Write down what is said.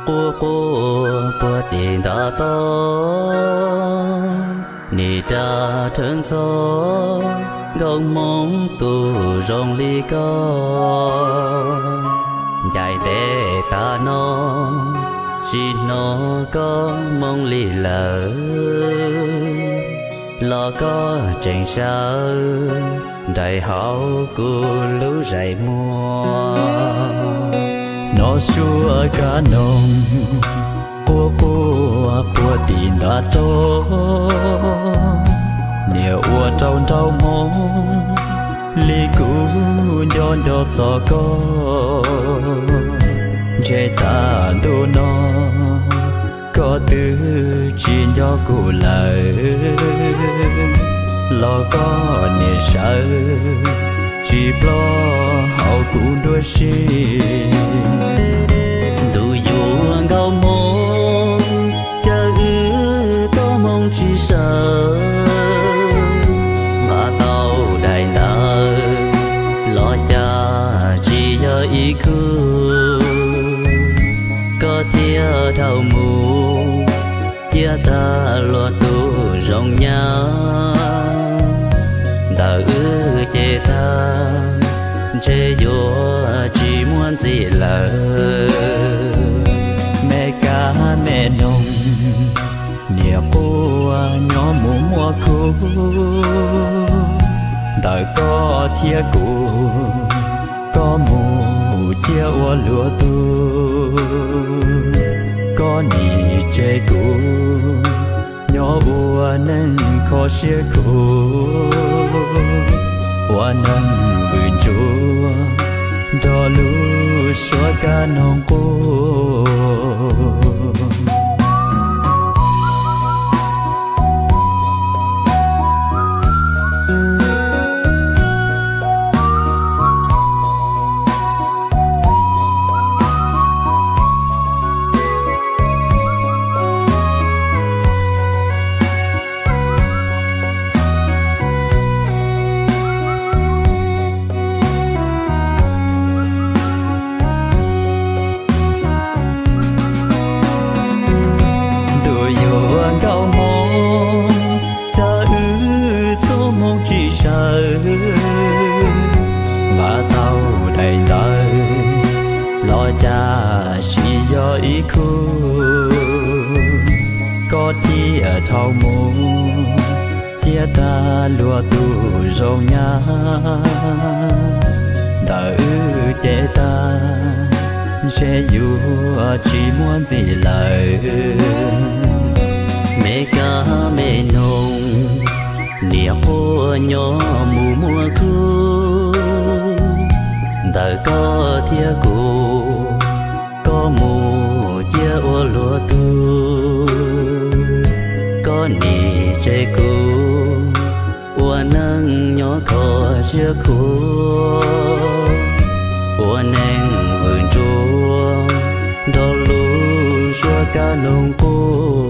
Quaj quaj puag tim ntav tod, nim raj rhawv ntxog nkauj hmoob tus zoo li koj. Ncaim ntev tas no, tsis hnov koj moo li lawm, los koj tseem sawv nraim hauv kuv lub zais muag. Hnov suab kab noog quaj quaj puag tim ntav tod, niam ua rau nraug hmoob li kuv nco nco txog koj. Ntshe tag ntuj no koj twb tsis nco kuv lawm, los koj niam sawv tsis ploj hauv kuv nruab siab. Ntuj yuav nkauj hmoob, cas wb txoj hmoo tsis sawv, nqa tau daim ntawv los cas tsis yog ib khub. Koj thiaj dhau mus, cia tag luag tus zoo nyab. Ntawm wb ces tag, ntshe yuav tsis muaj ntxiv lawm. Me kab me noog, niam quaj nyob mus muaj khub. Ntawm koj thiab kuv, koj mus cia ua luag tug. Koj nim tseg kuv nyob ua neeg kho siab khuv, ua neeg vwm ntsuab nrog lub suab kab noog quaj. Ntuj yuav nkauj hmoob, cas wb txoj hmoo tsis sawv, nqa tau daim ntawv los cas tsis yog ib khub. Koj thiaj dhau mus, cia tag luag tus zoo nyab. Ntawm wb ces tag, ntshe yuav tsis muaj ntxiv lawm. Me kab me noog, niam quaj nyob mus muaj khub. Ntawm koj thiab kuv, koj mus cia ua luag tug. Koj nim tseg kuv ua neeg nyob kho siab khuv, ua neeg vwm ntsuab nrog lub suab kab noog quaj.